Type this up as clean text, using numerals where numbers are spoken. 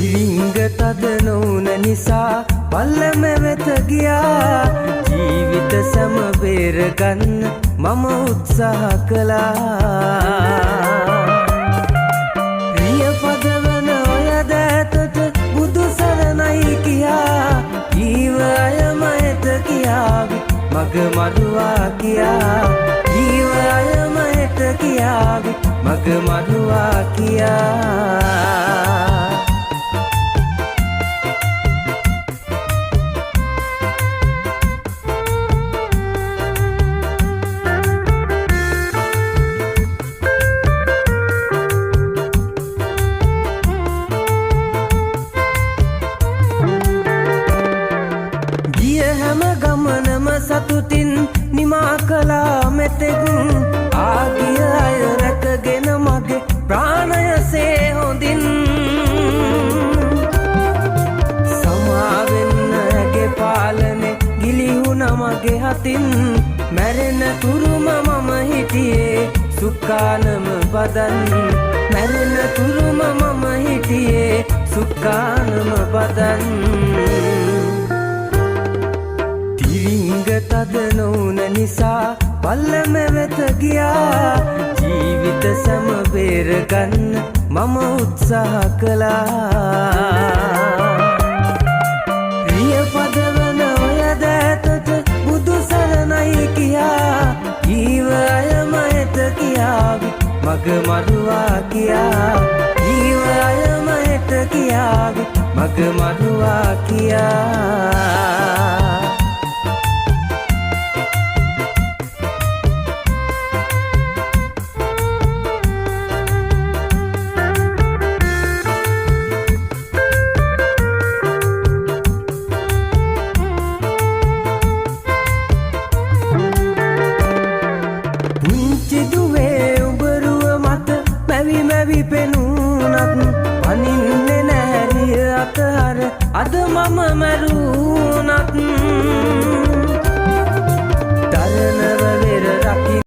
තිරිංග තද නොවුන නිසා පල්ලම වෙත ගියා. ජීවිත සැම බේරගන්න මම උත්සාහ කළා. රිය පදවන ඔය දෑතට බුදු සරණයි කියා, ජීව අයම හෙට කියාවි මග මරුවා කියා. ජීව අයම හෙට කියාවි මග මරුවා කියා. ගිය හැම ගමනම සතුටින් නිමා කළා මෙතෙක්. ආගිය අය රැකගෙන මගේ ප්‍රාණය සේ හොඳින්. සමාවෙන්න ඇගේ පාලනේ ගිලිහුණ මගේ හතින්. මැරෙන තුරුම මම හිටියේ සුක්කානම බදන්. මැරෙන තුරුම මම හිටියේ සුක්කානම බදන්. තිරිංග තද නොවුන නිසා පල්ලම වෙත ගියා. ජීවිත සැම බේරගන්න මම උත්සාහ කළා. රිය පදවන ඔය දෑතට බුදු සරණයි කියා, ජීව අයම හෙට කියාවි මග මරුවා කියා. ජීව අයම හෙට කියාවි මග මරුවා කියා. පුංචි දුවේ උඹරුව මත මැවි මැවි පෙනුනත් පනින්නේ නැහැ රිය අතහර අද මම මැරුණත්.